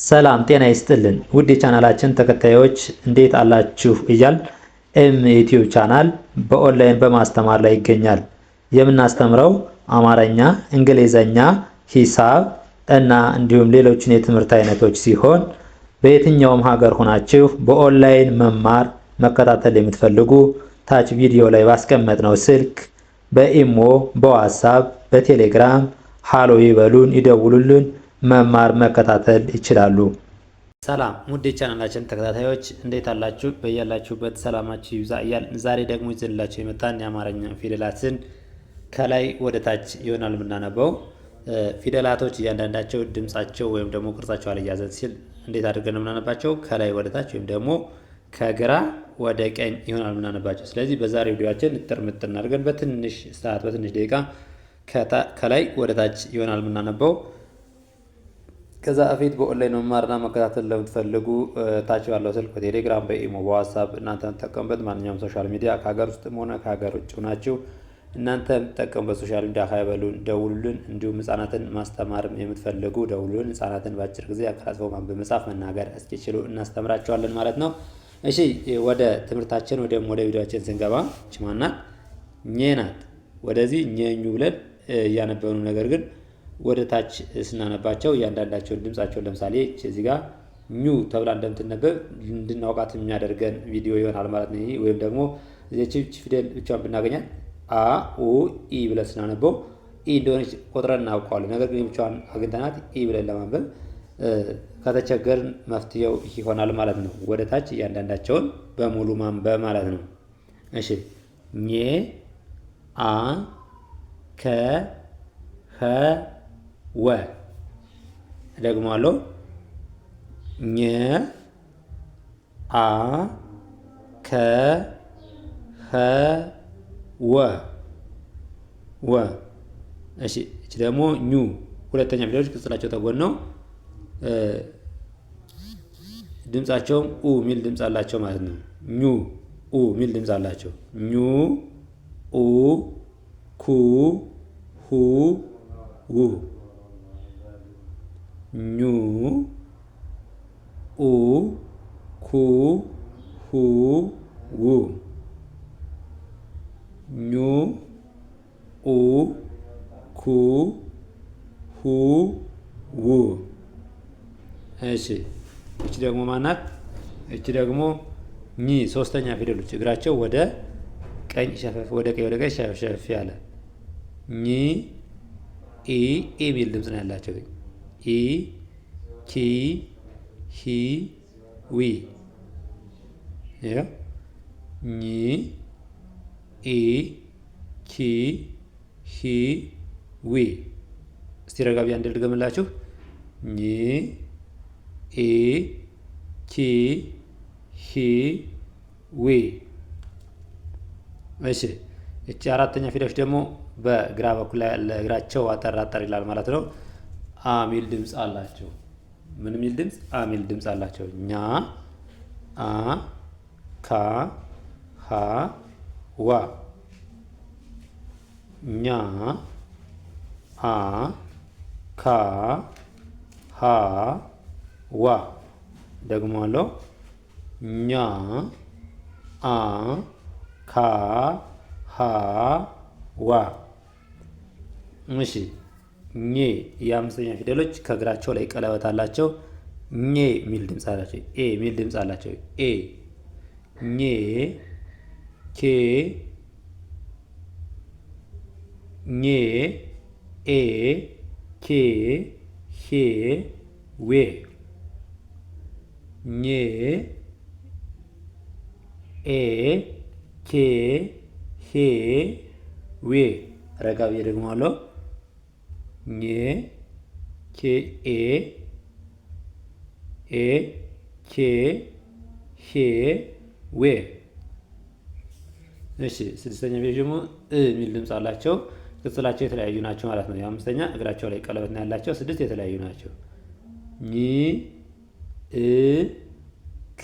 ሰላም ጤና ይስጥልን ውድ የቻናላችን ተከታዮች እንዴት አላችሁ? እያል ኤም ዩቲዩብ ቻናል በኦንላይን በማስተማር ላይ ይገኛል። የምናስተምረው አማርኛ፣ እንግሊዘኛ፣ ሂሳብ እና እንዲሁም ሌሎችን የትምህርት አይነቶች ሲሆን በየትኛውም ሀገር ሆናችሁ በኦንላይን መማር መከታተል የምትፈልጉ ታች ቪዲዮ ላይ ባስቀመጥነው ስልክ በኢሞ፣ በዋትሳፕ፣ በቴሌግራም ሃሎ ይበሉን፣ ይደውሉልን። መማር መከታተል ይችላሉ። ሰላም ውድ የቻናላችን ተከታታዮች እንዴት አላችሁ? በያላችሁበት ሰላማችሁ ይብዛ እያልን ዛሬ ደግሞ ይዘንላችሁ የመጣን የአማርኛ ፊደላትን ከላይ ወደ ታች ይሆናል የምናነበው። ፊደላቶች እያንዳንዳቸው ድምጻቸው ወይም ደግሞ ቅርጻቸው አልያዘን ሲል እንዴት አድርገን ነው የምናነባቸው? ከላይ ወደ ታች ወይም ደግሞ ከግራ ወደ ቀኝ ይሆናል የምናነባቸው። ስለዚህ በዛሬው ቪዲዮአችን እጥር ምጥን አድርገን በትንሽ ሰዓት በትንሽ ደቂቃ ከላይ ወደ ታች ይሆናል የምናነበው። ከዛ በፊት በኦንላይን መማርና መከታተል ለምትፈልጉ ታች ባለው ስልክ በቴሌግራም፣ በኢሞ፣ በዋትሳፕ እናንተ የምትጠቀሙበት ማንኛውም social media ከሀገር ውስጥም ሆነ ከሀገር ውጭ ናችሁ እናንተ የምትጠቀሙበት social media hi በሉን፣ ደውሉልን። እንዲሁም ህጻናትን ማስተማርም የምትፈልጉ ደውሉልን። ህጻናትን በአጭር ጊዜ አቀላጥፈው ማንበብ፣ መጻፍ፣ መናገር እስኪችሉ እናስተምራቸዋለን ማለት ነው። እሺ ወደ ትምህርታችን ወደ ቪዲዮአችን ስንገባ ችማናት ኘ ናት። ወደዚህ ኘኙ ብለን እያነበብን ነገር ግን ወደ ታች ስናነባቸው እያንዳንዳቸውን ድምጻቸውን ለምሳሌ እዚህ ጋር ኙ ተብላ እንደምትነበብ እንድናውቃት የሚያደርገን ቪዲዮ ይሆናል ማለት ነው። ወይም ደግሞ እዚች ፊደል ብቻዋን ብናገኛት አ ኡ ኢ ብለን ስናነበው ኢ እንደሆነች ቆጥረን እናውቀዋለን። ነገር ግን ብቻዋን አግኝተናት ኢ ብለን ለማንበብ ከተቸገርን መፍትሄው ይሆናል ማለት ነው። ወደ ታች እያንዳንዳቸውን በሙሉ ማንበብ ማለት ነው። እሺ ኘ አ ከ ኸ ወ ደግሞአለሁ ኘ አ ከ ኸ ወ ወ። እሺ እቺ ደግሞ ኙ ሁለተኛ ፊደሎች ቅጽላቸው ተጎን ነው። ድምጻቸውም ኡ ሚል ድምጽ አላቸው ማለት ነው። ኙ ኡ ሚል ድምጽ አላቸው። ኙ ኡ ኩ ሁ ው ኙ ኡ ኩ ሁ ው ኙ ኡ ኩ ሁ ው። እሺ እቺ ደግሞ ማናት? እቺ ደግሞ ኚ ሶስተኛ ፊደሎች እግራቸው ወደ ቀኝ ሸፈፍ ወደ ቀኝ ወደ ቀኝ ሸፈፍ ሸፈፍ ያለ ኚ ኢ ኢ የሚል ድምጽ ነው ያላቸው። ኢ ኪ ሂ ዊ ኚ ኢ ኪ ሂ ዊ። እስቲ ረጋ ብዬ አንዴ ልድገምላችሁ። ኚ ኢ ኪ ሂ ዊ። እሺ እቺ አራተኛ ፊደሎች ደግሞ በግራ በኩል ያለ እግራቸው አጠር አጠር ይላል ማለት ነው። አ ሚል ድምፅ አላቸው። ምን ሚል ድምፅ? አ ሚል ድምፅ አላቸው። ኛ አ ካ ሀ ዋ ኛ አ ካ ሀ ዋ ደግሞ አለው ኛ አ ካ ሀ ዋ። እሺ ኜ የአምስተኛ ፊደሎች ከእግራቸው ላይ ቀለበት አላቸው። ኜ የሚል ድምፅ አላቸው። ኤ የሚል ድምፅ አላቸው። ኤ ኜ ኬ ኜ ኤ ኬ ሄ ዌ ኜ ኤ ኬ ሄ ዌ። ረጋ ብዬ ደግሞ አለው ኜ ኬ ኤ ኤ ኬ ሄ ዌ። እሺ ስድስተኛ ቤት ደግሞ እ የሚል ድምፅ አላቸው። ቅጽላቸው የተለያዩ ናቸው ማለት ነው። የአምስተኛ እግራቸው ላይ ቀለበት ነው ያላቸው። ስድስት የተለያዩ ናቸው። ኝ እ ክ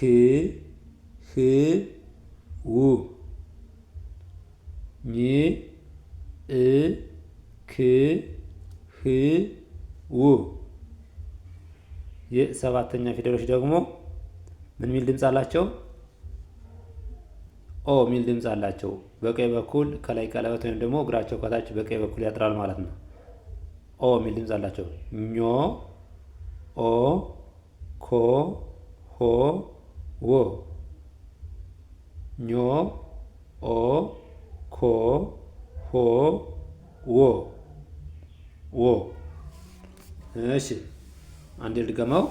ህ ው ኝ እ ክ ህ ው። የሰባተኛ ፊደሎች ደግሞ ምን ሚል ድምፅ አላቸው? ኦ ሚል ድምፅ አላቸው። በቀኝ በኩል ከላይ ቀለበት ወይም ደግሞ እግራቸው ከታች በቀኝ በኩል ያጥራል ማለት ነው። ኦ ሚል ድምፅ አላቸው። ኞ፣ ኦ፣ ኮ፣ ሆ፣ ወ። ኞ፣ ኦ፣ ኮ፣ ሆ፣ ወ፣ ወ። እሺ፣ አንዴ ልድገመው።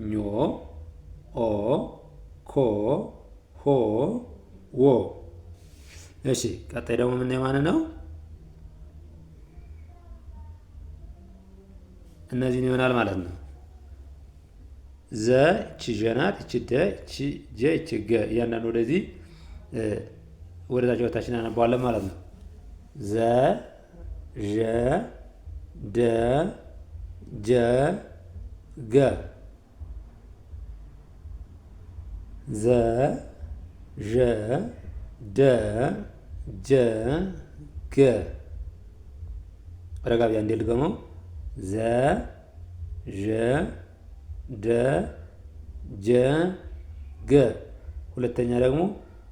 ኞ፣ ኦ፣ ኮ፣ ሆ፣ ወ። እሺ፣ ቀጣይ ደግሞ የምናየው ማለት ነው እነዚህን ይሆናል ማለት ነው። ዘ፣ እቺ ዠ ናት፣ እቺ ደ፣ እቺ ጀ፣ እቺ ገ። እያንዳንዱ ወደዚህ ወደታች ወደታች እናነባዋለን ማለት ነው። ዘ፣ ዠ፣ ደ፣ ጀ፣ ገ። ዘ፣ ዠ፣ ደ፣ ጀ፣ ገ። ረጋ ብዬ አንዴ ልድገመው። ዘ፣ ዠ፣ ደ፣ ጀ፣ ገ። ሁለተኛ ደግሞ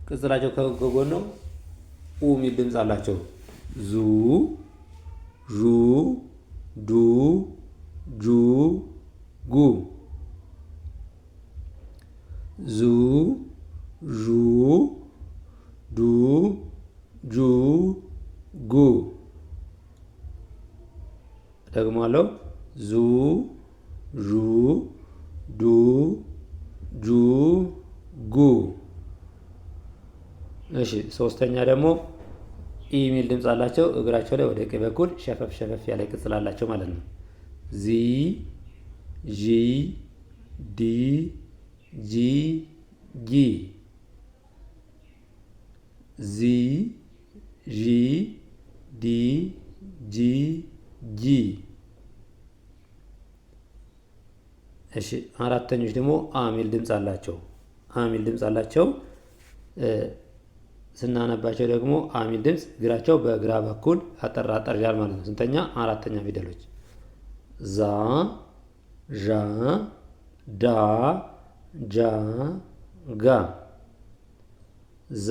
ቅጽላቸው ከጎን ነው ኡ የሚል ድምፅ አላቸው። ዙ፣ ዡ፣ ዱ፣ ጁ፣ ጉ። ዙ፣ ዡ፣ ዱ፣ ጁ፣ ጉ። ደግሞ አለው ዙ፣ ዡ፣ ዱ፣ ጁ፣ ጉ። እሺ፣ ሶስተኛ ደግሞ ኢ የሚል ድምፅ አላቸው። እግራቸው ላይ ወደ ቀኝ በኩል ሸፈፍ ሸፈፍ ያለ ቅጽል አላቸው ማለት ነው። ዚ፣ ዢ፣ ዲ፣ ጂ፣ ጊ። ዚ፣ ዢ፣ ዲ፣ ጂ፣ ጊ። እሺ፣ አራተኞች ደግሞ አ የሚል ድምፅ አላቸው። አ የሚል ድምፅ አላቸው። ስናነባቸው ደግሞ አ የሚል ድምፅ እግራቸው በግራ በኩል አጠር አጠር ይላል ማለት ነው። ስንተኛ? አራተኛ ፊደሎች ዛ፣ ዣ፣ ዳ፣ ጃ፣ ጋ። ዛ፣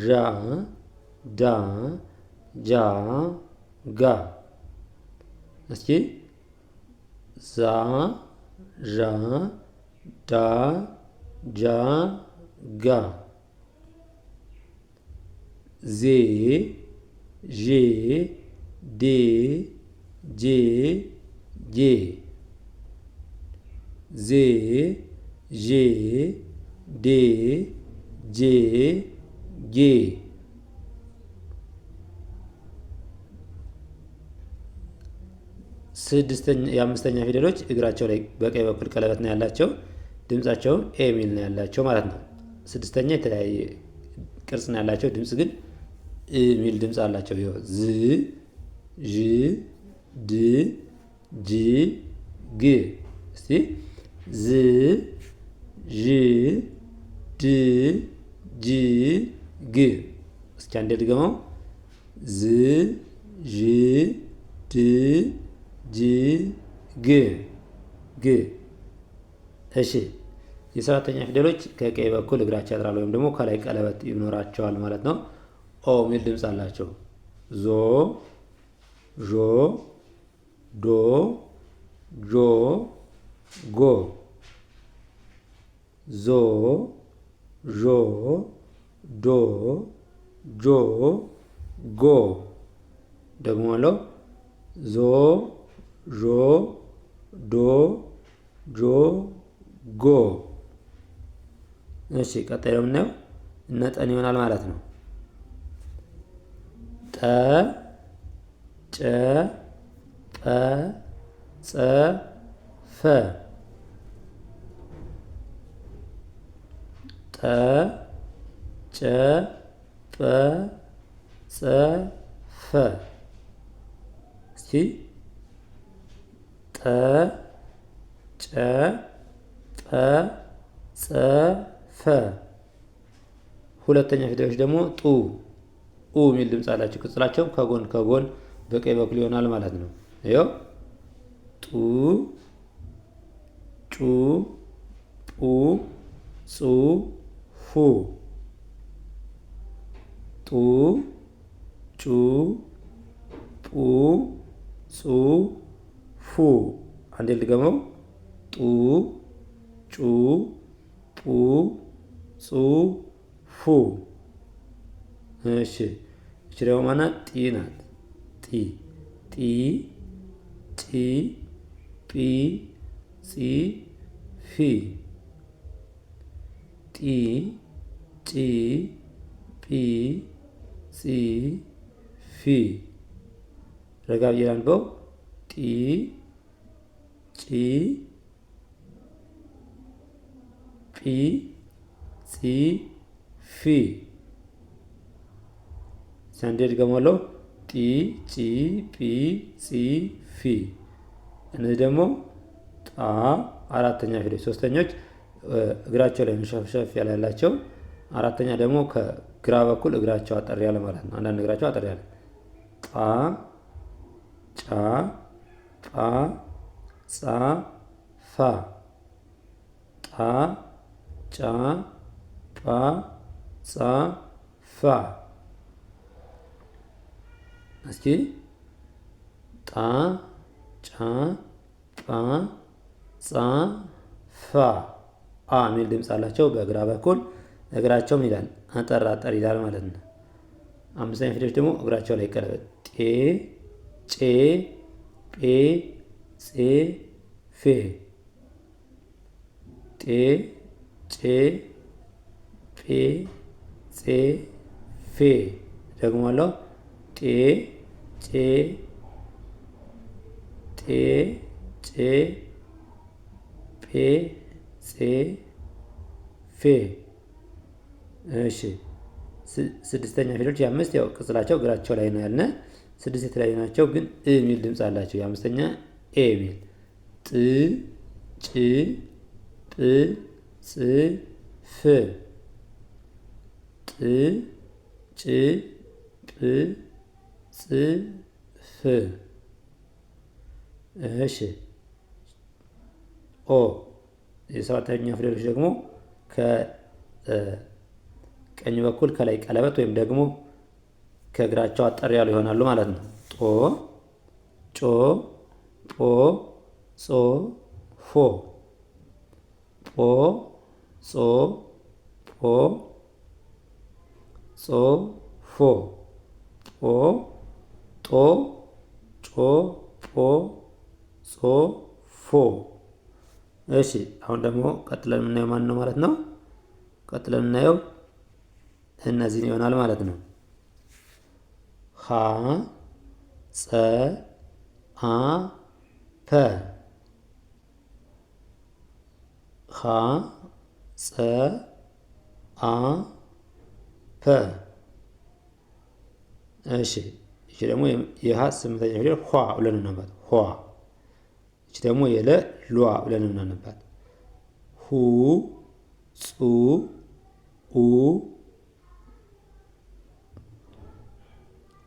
ዣ፣ ዳ፣ ጃ፣ ጋ። እስኪ ዛ፣ ዣ፣ ዳ፣ ጃ፣ ጋ። ዜ፣ ዤ፣ ዴ፣ ጄ፣ ጌ። ዜ፣ ዤ፣ ዴ፣ ጄ፣ ጌ። ስድስተኛ የአምስተኛ ፊደሎች እግራቸው ላይ በቀኝ በኩል ቀለበት ነው ያላቸው። ድምጻቸውም ኤ የሚል ነው ያላቸው ማለት ነው። ስድስተኛ የተለያየ ቅርጽ ነው ያላቸው። ድምጽ ግን እ የሚል ድምጽ አላቸው። ይኸው ዝ፣ ዥ፣ ድ፣ ጅ፣ ግ። እስቲ ዝ፣ ዥ፣ ድ፣ ጅ፣ ግ። እስኪ አንዴ ድገመው። ዝ፣ ዥ፣ ድ፣ ጅ፣ ግ፣ ግ። እሺ፣ የሰባተኛ ፊደሎች ከቀኝ በኩል እግራቸው ያጥራል ወይም ደግሞ ከላይ ቀለበት ይኖራቸዋል ማለት ነው። ኦ የሚል ድምፅ አላቸው። ዞ፣ ዦ፣ ዶ፣ ጆ፣ ጎ። ዞ፣ ዦ፣ ዶ፣ ጆ፣ ጎ። ደግሞ አለው ዞ፣ ዦ፣ ዶ፣ ጆ፣ ጎ። እሺ፣ ቀጣይ የምናየው እነጠን ይሆናል ማለት ነው። ጠ፣ ጨ፣ ጰ፣ ጸ፣ ፈ። ጠ፣ ጨ፣ ጰ፣ ጸ፣ ፈ። እስኪ ጠ፣ ጨ፣ ጰ፣ ጸ፣ ፈ። ሁለተኛ ፊደሎች ደግሞ ጡ፣ ኡ የሚል ድምፅ አላቸው። ቅጽላቸው ከጎን ከጎን በቀኝ በኩል ይሆናል ማለት ነው። ይኸው ጡ፣ ጩ ጱ ጹ ፉ ጡ ጩ ጱ ጹ ፉ። አንዴ ልድገመው። ጡ ጩ ጱ ጹ ፉ። እሺ እቺ ደግሞ ማናት? ጢ ናት። ጢ ጢ ጪ ጲ ጺ ፊ ጢ ጪ ጲ ጺ ፊ። ረጋ ብዬ ላንብበው። ጢ ጪ ጲ ጺ ፊ። አንዴ ድገማለሁ። ጢ ጪ ጲ ጺ ፊ። እነዚህ ደግሞ ጣ አራተኛ ፊደሎች፣ ሶስተኞች እግራቸው ላይ መሸፍሸፍ ያላላቸው፣ አራተኛ ደግሞ ከግራ በኩል እግራቸው አጠር ያለ ማለት ነው። አንዳንድ እግራቸው አጠር ያለ ጣ ጫ ጳ ጻ ፋ ጣ ጫ ጳ ጻ ፋ። እስኪ ጣ ጫ ጳ ጻ ፋ አ የሚል ድምፅ አላቸው። በግራ በኩል እግራቸው ምን ይላል? አጠር አጠር ይላል ማለት ነው። አምስተኛ ፊደሎች ደግሞ እግራቸው ላይ ቀለበት ጤ ጬ ጴ ጼ ፌ ጤ ጬ ጴ ጼ ፌ። ደግሞ አለው ጤ ጬ ጤ ጬ ጴ ጼ ፌ። እሺ ስድስተኛ ፊደሎች የአምስት ያው ቅጽላቸው እግራቸው ላይ ነው ያልነ። ስድስት የተለያዩ ናቸው፣ ግን እ የሚል ድምፅ አላቸው። የአምስተኛ ኤ የሚል ጥ ጭ ጵ ጽ ፍ ጥ ጭ ጵ ጽ ፍ። እሺ ኦ የሰባተኛ ፊደሎች ደግሞ ከቀኝ በኩል ከላይ ቀለበት ወይም ደግሞ ከእግራቸው አጠር ያሉ ይሆናሉ ማለት ነው። ጦ ጮ ጶ ጾ ፎ ጶ ጾ ጶ ጾ ፎ ጶ ጦ ጮ ጶ ጾ ፎ። እሺ አሁን ደግሞ ቀጥለን የምናየው ማን ነው ማለት ነው? ቀጥለን የምናየው እነዚህን ይሆናል ማለት ነው። ሀ ጸ አ ፐ ሀ ጸ አ ፐ። እሺ እቺ ደግሞ የሀ ስምንተኛ ፊደል ኋ ብለን እናነባት። ኋ። እቺ ደግሞ የለ ሏ ብለን እናነባት። ሁ ጹ ኡ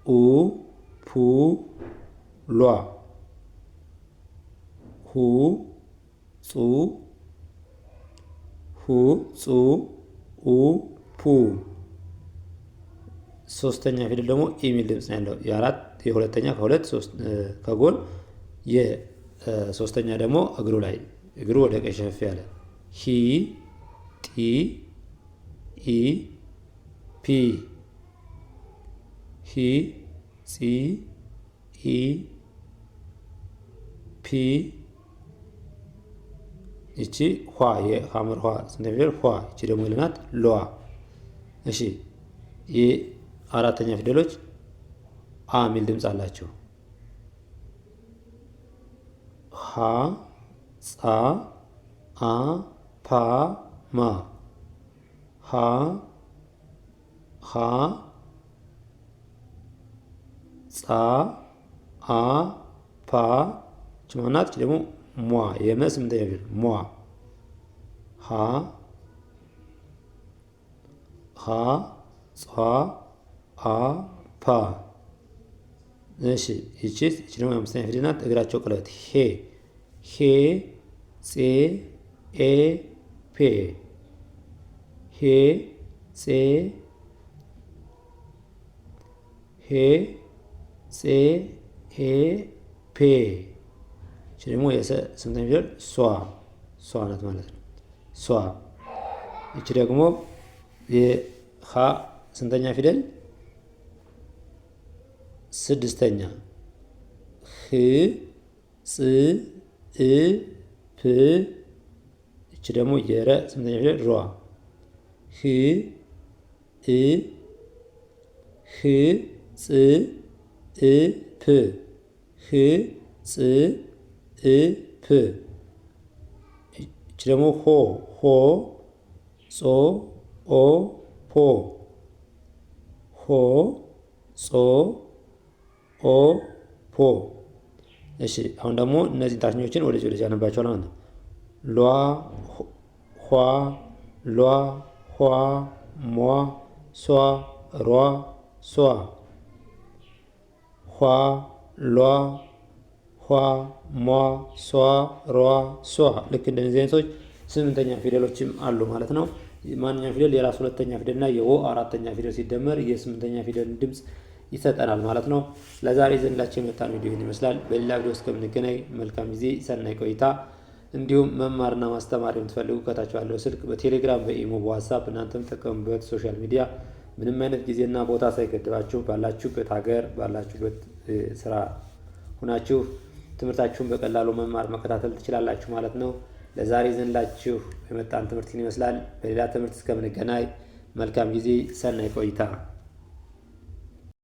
ኡ ፑ ሏ ሁ ጹ ሁ ጹ ኡ ፑ። ሶስተኛ ፊደል ደግሞ ኢ የሚል ድምፅ ነው ያለው። የአራት የሁለተኛ ከሁለት ከጎን የሶስተኛ ደግሞ እግሩ ላይ እግሩ ወደ ቀኝ ሸፍ ያለ ሂ ጢ ኢ ፒ ሂ ጺ ኢ ፒ። ይቺ ኋ የሐመር ኋ ስንት ፊደል ኋ። ይቺ ደግሞ ልናት ሏ። እሺ የአራተኛ ፊደሎች አ የሚል ድምፅ አላቸው። ሀ ጻ አ ፓ ማ ሀ ሀ ጻ አ ፓ። ይቺ ማናት? ይቺ ደግሞ ሟ የመ ስምንተኛ ፊደል ሟ። ሀ ሀ ጻ አ ፓ። እሺ ይቺ ይቺ ደግሞ የአምስተኛ ፊደል ናት። እግራቸው ቀለበት ሄ ሄ ጼ ኤ ፔ ሄ ፄ ሄ ፄ ሄ ፔ። እቺ ደግሞ የሰ ስምንተኛ ፊደል ሷ ሷ ናት ማለት ነው። ሷ። እቺ ደግሞ የሀ ስንተኛ ፊደል? ስድስተኛ። ህ ጽ እ ፕ። እቺ ደግሞ የረ ስምንተኛ ፊደል ሯ። ህ እ ህ ጽ እ ፕ ህ ጽ እ ፕ። እቺ ደግሞ ሆ ሆ ጾ ኦ ፖ ሆ ጾ ኦ ፖ። እሺ አሁን ደግሞ እነዚህን ታችኞችን ወደዚህ ወደዚህ ያነባቸዋል ማለት ነው። ሏ ኋ ሏ ኋ ሟ ሷ ሯ ሷ ኋ ሏ ኋ ሟ ሷ ሯ ሷ። ልክ እንደነዚህ አይነቶች ስምንተኛ ፊደሎችም አሉ ማለት ነው። ማንኛውም ፊደል የራሱ ሁለተኛ ፊደልና የወ አራተኛ ፊደል ሲደመር የስምንተኛ ፊደል ድምፅ ይሰጠናል ማለት ነው። ለዛሬ ይዘንላችሁ የመጣን ቪዲዮ ይህን ይመስላል። በሌላ ቪዲዮ እስከምንገናኝ መልካም ጊዜ፣ ሰናይ ቆይታ። እንዲሁም መማርና ማስተማር የምትፈልጉ ከታች ባለው ስልክ በቴሌግራም፣ በኢሞ፣ በዋትሳፕ እናንተም ተጠቀሙበት social media ምንም አይነት ጊዜና ቦታ ሳይገድባችሁ ባላችሁበት ሀገር ባላችሁበት ስራ ሁናችሁ ትምህርታችሁን በቀላሉ መማር መከታተል ትችላላችሁ ማለት ነው። ለዛሬ ይዘንላችሁ የመጣን ትምህርት ይመስላል። በሌላ ትምህርት እስከምንገናኝ መልካም ጊዜ፣ ሰናይ ቆይታ።